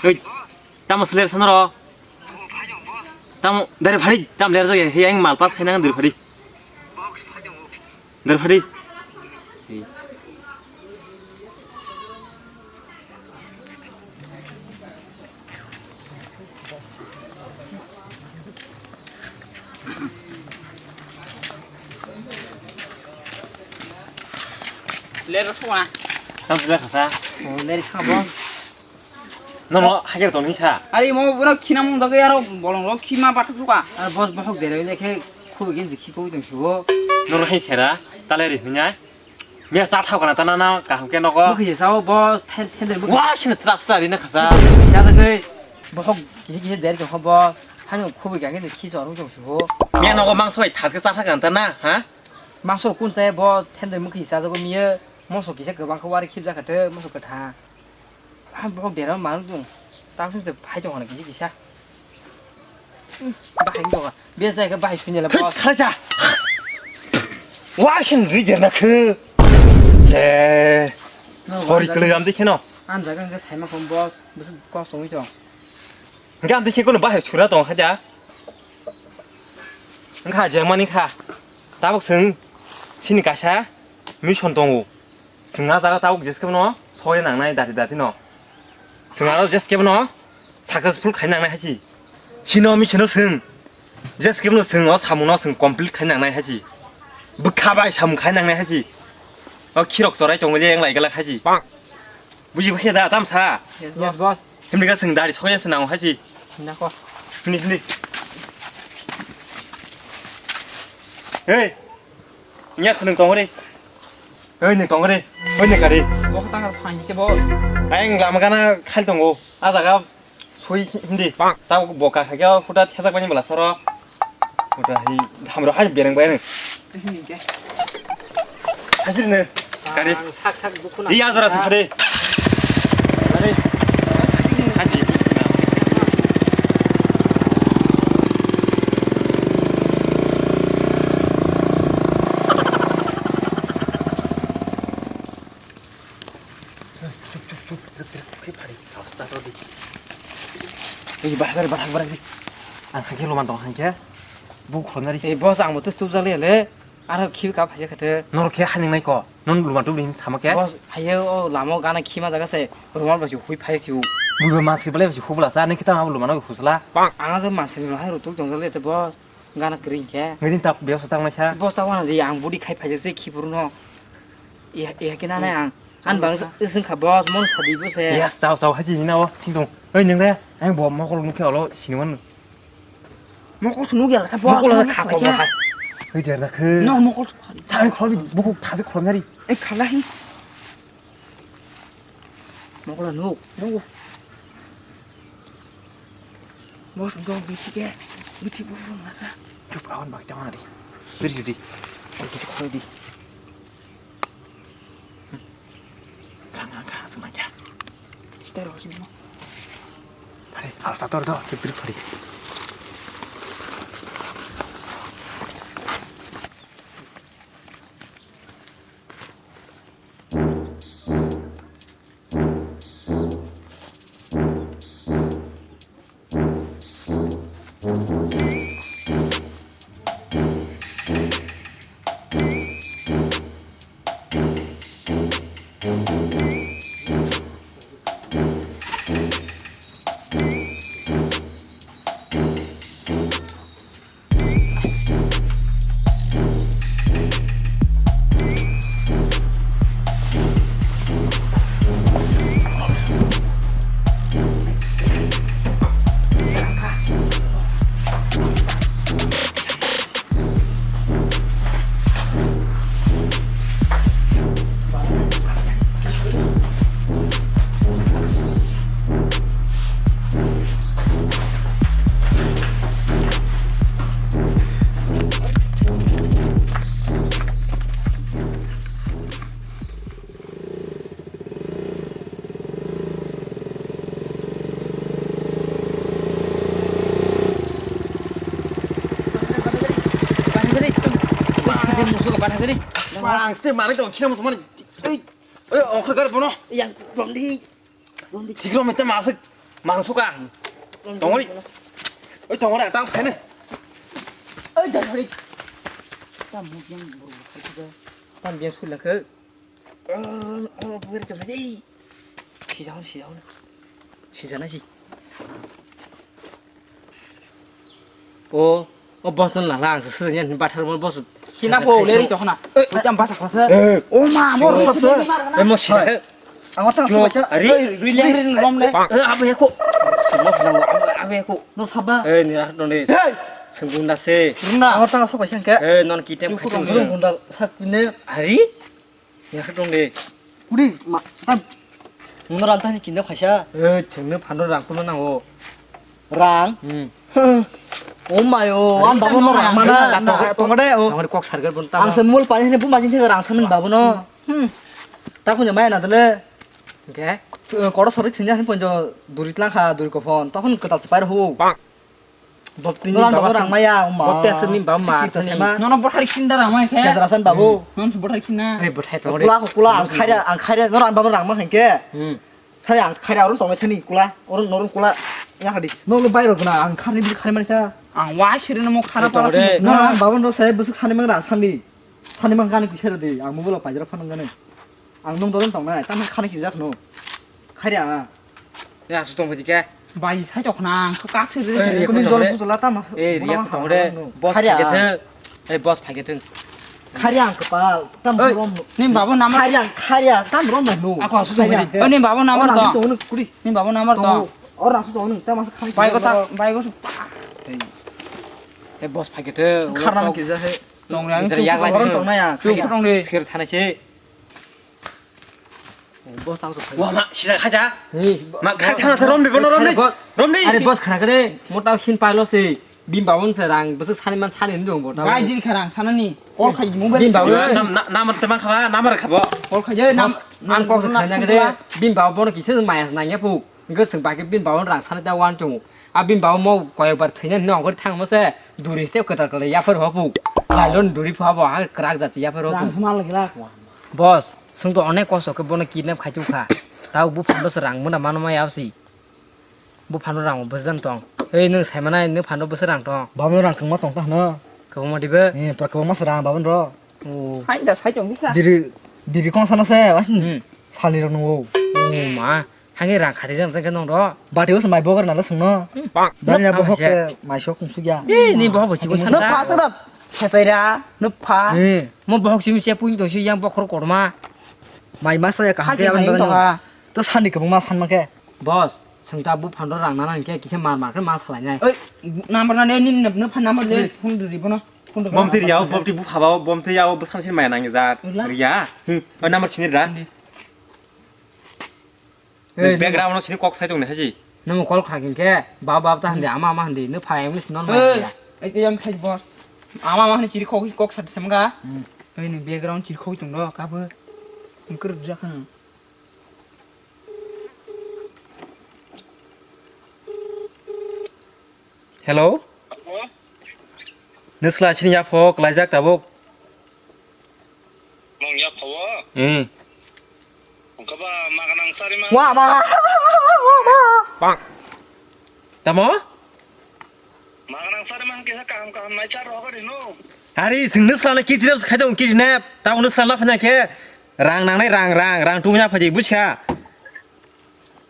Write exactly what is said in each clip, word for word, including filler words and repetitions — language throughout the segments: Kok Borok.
Hei, tamo seler sanaro. Tamo dari phari, tam ler jage. Hei, ang mal pass khaina dari phari. Dari phari. Hei. Ler sua. Tam seler khasa. Oh, ler kha, boss. Nono haikhe tongni sa. Ari mo bura khina mung dagwi aro bolong rok khima bathak suka. Ar boss bohok dere le khe khu gen dikhi khu tong suo. Nono hai sera tale ri hwnai. Mia sa thao kana tana na kaham khe nogo. Bukhi sao boss, then then de bukhi. Wa shin stra stra ri na khasa. Sa dagwi bohok kisi kisi der ko boss. Hanu khu gen dikhi so rung tong suo. Mia nogo mangso bai thaske sa thak kana tana, ha? Mangso kun chai boss, then de mukhi sa jago miye. Moso kisa kwbang khe wari khibjak kha te moso kwtha. Ha, bo dera manuk dong. Taksung se phai tong hana kisa kisa. Hmm, bahai tong. Besa ke bahai sunya la Thut, boss. Khalacha. Wa shin ri jerna khu. Je. No, sorry, wan kele jaga. Am de kheno. An jaga ke saima kom boss. Bus kos tong ito. Ngam de kheno bahai sura tong haja. Ngkha jemani kha. Tabuk sing sini kasa mission tongo. Sing a jaga tabuk jeskebo no soya nangnai dati dati no. Sing aro jeskebo no successful khai nangnai hachi. Sino mission no sing. Jeskebo no sing o samung no sing complete khai nangnai hachi. Bwkha bai samung khai nangnai hachi. O khirok chorai tongo je englai gala hachi. Buji bakhe da tamsa. Yes, boss. Himni ka sing dari soya se nang hachi. Nako. Himni himni. Hey. Nya khunung tong re. Hey, nung tong re. Hey, nung kari. Bo ta phang ke bo. Ang lama kana khal tongo. A jaga sui hindi. Ta bo ka kha ke huta thajak bani bala soro. Huta hi dhamro hai bereng bai nung. Hini ke. Hasil ne. Kari. Ang sak sak bukhuna. Iya, jora sing kari. Kari. Haji. Chup, chup, chup. Rip, rip, rip, phari. Rasta rodi. Ei, bahar, bahar, bahar. Ang hakhe loman tong hakhe. Bu khonari. Ei, boss, ang bo tus tup jali le. Aro khibi ka phaikha khe. Norok khe haning nai ko. Non luma tubli hin sama khe. Boss, hayo o lama o gana khima jaga se. Rumal bai hui phai siu. Bujo ma sri bale hui bula sa ne kita ma luma no husla. Ang aja ma sri hai rutuk jong jale te boss. Gana kring khe. Ngidin tap biasa tang nai sa. Boss ta wana di ang budi khai phai se khibur no. Iya, iya kena nai ang. An bang ising kha boss mon sadi bo se. Yes, sao sao haji hina o. Thing dong. Oi neng re. Ang bo mokol nukhe olo sinuan. Mokol sunu gela sa boss. Mokol na kha ko hai. Oi der na khe. No mokol. Thang khol bi buku thase khol nari. E khala hi. Mokol nuk. Nuk. Boss dong biti ke. Biti bo dong na kha. Chup awan bak tang nari. Beri judi. Oi kisi khol di. Kha, kha, kha, aswk nang kha. Tei rw sini mo. Phari, aw, sator do, se beri phari. Ang step mari dong, kira musuh mari. Ei, ei, ongkhor gar bono. Yang romdi, romdi. Thik rom eta masuk. Mangsuka. Tongori. Oi, tongori, ang tang phene. Oi, dai, dai. Tam mo yang buru khai ta. Tam biang sui lakhe. Oh, oh, bukan cuma deh. Si jauh, si jauh. Si sana sih. O, o boss no lala ang se se nyen bathar mo boss. Hina po le ri to khna. Oi, jam basa khna se. O ma, mo ro se. E mo si. Ang ta so cha. Ari. Oi, ri leng ri rom le. E abe ko. Simo khna abe ko. No saba. E ni ra don de. Senggun da se. Runa. Ang ta so ka sengke. E non kitem khatu se. Gunda sak ne. Ari. Ni kha tong de. Uri, ma, tam. Nono rang tani kinda khaisa. Eh, chengno phano rang phano nango. Rang? Hmm. Oh my oh, ang dabo no rang mana. Tong de, oh. Tong de kok sargar bon ta. Ang se mul pani ne bu majin thega rang samin babu no. Hmm. Ta kunya mai na dele. Oke. Kodo sori thinya hin ponjo duri tlang kha, duri kophon. Tokon kwtal se pair ho. Baptini Norang baba baba rang maya, oma. Bapti aswk ni baba ma Sikit thani. Sema. Nono bothar khinda rang mai khe. Khe jara san babu. Nono se bothar khinna. Ei bothar tong. Kula ko kula ang khaira, ang khaira, norang baba rang ma khe. Hmm. Khaira ang khaira orun tong thani kula, orun norun kula. Ya hadi. Nolo bai rok na ang kharni bi khaimani cha. Ang wa siri no mo khara pala. Norang baba no se busuk sani mang rang sandi. Sani mang gani kisa rodi. Ang mobile paijra phanang gani. Ang nung dorong tong nai, tamo khana kijak no. Kharia. Ya, su tong phai dikhe. Bai, sai tok na, ang kak se. Eh, kuni dol bujula tamo. Eh, riya tong re. Boss phai khe. Eh, boss phai khe. Kharia ang kepal, tam rom. Ning babo number. Kharia, kharia, tam rom no. Aku asu tong phai. Oh, ning babo number to. Ning babo number to. Or asu tong ning, tam asu khani. Bai ko ta, bai ko. Eh, boss phai khe. Kharna kijak he. Tong yang. Yak lai. Tong na ya. Tu tong de. Phir thana se. Boss tang sok. Wa ma, sisa khaja. Ma khat thana sa rom de bono rom de. Rom de. Are boss khana kare, mota sin pailo se. Bim babon se rang, bwswk sani man sani hin dong bo. Gai din kharang sanani. Call khai mobile. Bim babon. Nam nam te man khaba, nam ar khabo. Call khai nam. An kok se khana kare. Bim babon kisa maya nang ya pu. Ngi se baki bim babon rang sani ta wan chung. A bim babon mo koyok bar thina hin ongor thang mo se. Duri step kwtal kwtal ya phar ho pu. Nylon duri pha bo ha krak jati ya phar ho pu. Rang smal gila. Boss, chwng to onek kosto khe bono kidnap khai tubkha. Tao buphang do se rang muna mano ma yao si. Buphang do rang bwswk tong. Ei nwng sai manai nwng phang do bwswk rang tong. Babun rang kwbangma tong ta hwno. Kwbangma dibe? Eh, pura kwbangma se rang babun ro. Oh. Hai da sai tong kha. Biri, biri kong sana se, wasin. Hmm. Salni rok nungo. Oh ma. Hangke rang khati jang tangke nong do. Bati o se mai bogar nalo sungno. Hmm. Danya bohok se mai sok kung sugya. Eh, ni bohok bo chikon sana. Nupha sora khesai ra, nupha. Eh. Mo bohok simi che puing tong si yang bokhor korma. Mai masa ya kaham ke abang danya. To sani kwbangma san mangke. Boss, sengta buphang do rang nana hingke kisa mar mar khe ma salai nai. Oi, number na ne, ni nupha number de, phone ri bono. Bom te riya, bom te bupha ba, bom te ya, bwsang sin maya nang jak. Riya. Hmm. Oi, number sini ra. Background no sini kok sai tong ne haji. Namo call kha khe, ba ba ta hande, ama ama hande, no phai English non mai ya. Ei, ei, yang khai boss. Ama ama hande chiri kok, kok sa semga. Hmm. Ei, ni background chiri kok tong do, ka bo. Ngker ja khan. Hello? Hello? Nwsla chini yaphok laijak tabuk. Nong yaphok? Eh. Ungkaba maganang sari ma. Wa ma. Wa ma. Tamo? Maganang sari ma kisa kaham kaham nai char rohok ri no. Ari sing nwsla na kidnap khai dong kidnap. Tamo nwsla na phanya khe. Rang nangnai rang rang rang tungya phaji buchkha.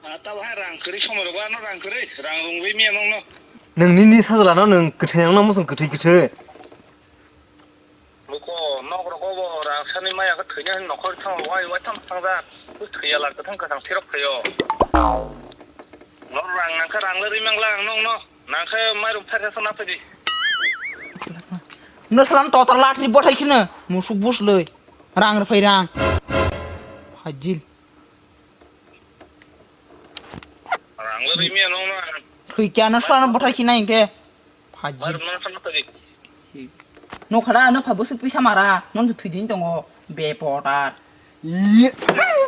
Ah, tabo hai rang kwrwi somoi rogo ano rang kwrwi, rang rwngwi miya nokno. Nwng nini sajla no nwng kwthwi nangno muchung kwthwi kwthwi. Buko nok rogo bo rang sani maya khe thwina hin nokhor thang wai wai tham thangjak. Thwiya la kwthang kwthang thirok phaio. No rang nangkhe rang le ri mangla ang nokno. Nangkhe mairum phaisa sana phadi. No salam totar latri bothai khina musuk busloi. Rang rwphai rang. Hajil. Rang le ri miya nokno. Thwi kya no sana bothai khina hingke. Hajil. Mairum nang sana phadi. No khara no pha busu pisa mara. Non thwi din tongo. Be potar.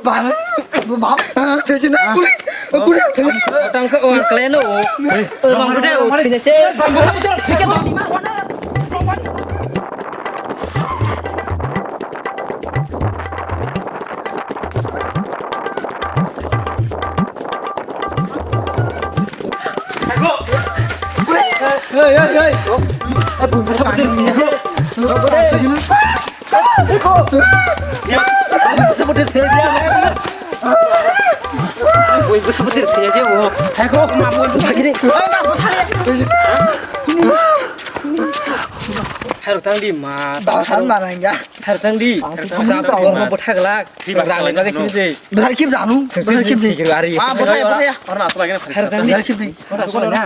Bang, bang, thwisi na kuri, kuri, thwisi. Tang khe o kleno o. Bang bude o thwisi se. Hey, hey, hey. Hai ko ma boi bwsa gini. Hai rok tang di ma. Bwsa ma nang ya. Hai rok tang di. Sa ko mo bwtha glak. Rang lai bagwi sini de. Bwsa khip janu. Bwsa khip di. Ari. Ah, bwsa ya, bwsa ya. Orna asla gini. Hai rok tang di. Bwsa khip di. Ora solo na.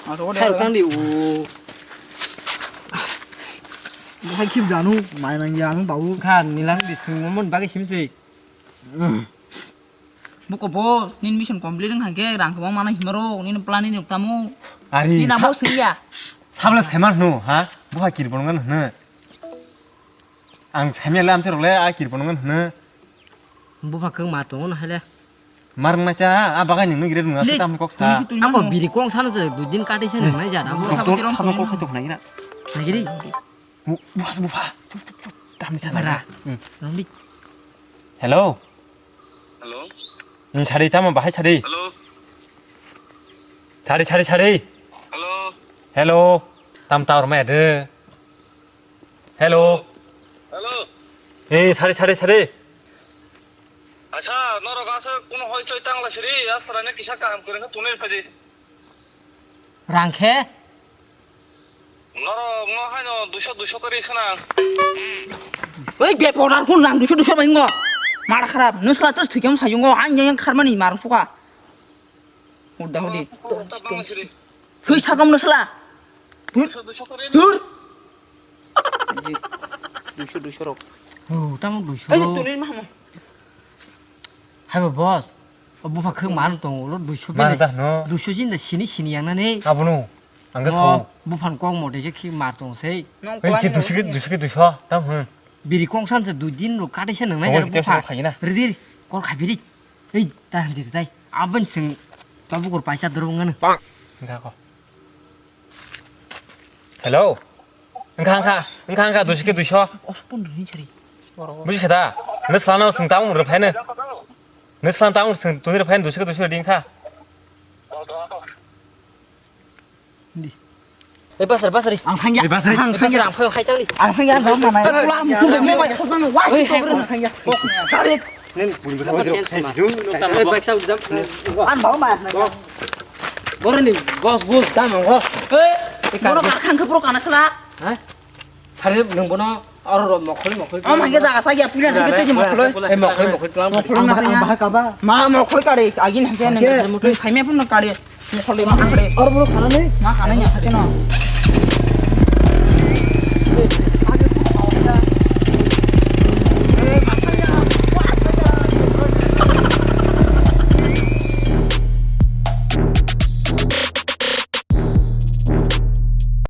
Hai rok tang di. O. Bwsa khip janu. Mai nang ya ang babu. Kha nilang di sing mo mon bagwi simi se. Buko bo, nini mission complete wng kha khe rang kwbang mana himaro, nini plan ni nuk tamo. Ari, nini abo sa-, sengya. Sabla saiman hwno, ha? Buha kirbono ngan hwno. Ang saimya le amte rok le a kirbono ngan hwno. Bupha kwng ma tongo no haile. Mar wng nacha, a bagai nung nugire nung Le, asa tam kok sa. Ako biri kong sano je dui din kati se nung nai jana. Doctor sano kok khatok nai na. Nagiri. Bu-, buha, buha. Chup, chup, chup. Tam ni sana. Bara. Hmm. Rongdi. Hello. Hello. Ni sari tamo bahai sari. Hello. Sari, sari, sari. Hello. Hello. Tam tower ma de. Hello. Hello. Hey, sari, sari, sari. Acha, norok asa kuno hoi choi tangla siri, asra ne kisa kaham kwrwng khe tunai phadi. Rang khe? Norok no haino duiso, duiso kari swnang. Oi, be powder kun rang duiso, duiso bai ngo. Mara kharap, nwsla tos thwikyam sayungo, ang yang yang kharmani marung suka. Udah, udah. Norok tabang siri. Hui, sakam nwsla. Dur. Duiso, duiso kari. Dur. Duiso, duiso rok. Oh, tamo duiso. Ei, tunai mahmo. Hai bo boss, o bupha khwk man tongo, ulo duiso bini, duiso jin da sini sini yang nani. Abono, ang khe buphan kok mote khe khik mar tong sei. Ei khe duiso khe, duiso khe duiso, tam hwn. Biri kong san se dui din ro kati se nang nai jar bupha. Ridi, kol khai biri. Ei, ta ham jiri tai. Abon sing, tabu kor paisa dorong ngana. Hello. Wngkha, wngkha, wngkha, wngkha, duiso khe duiso. Buji khe da? Nwsla no swng tamung rw phaino. Nwsla no tamung swng tuni rw phaino duiso khe duiso rw di wngkha. Ei, basari, basari. Ang thangya. Ei, basari. Ang thangya. Ang phaio hai tangdi. Ang thangya, ang thangya. Ei, kulam, kulam, mobile, kulam, wah. Ei, hai, ang thangya. Tarik. Nini bui bwtha bwtha rok thai sidu, no tamo. Ei, bike sa udam. An bawa ma. Boroni boss, boss, dam ang ho. Ei, bono kha khang khe pro kana sala. Ha? Thari nung bono oro ro mokholi mokholi. Am hangke jaga sa ya pila hangke tei mokholi. Ei mokholi mokholi tulang. Mokholi na ya. Bahai kaba. Ma mokholi kare agin hangke nang mokholi saime pun kare. Mokholi ma kare. Oro bono khana ni. Ma khana ya hangke no.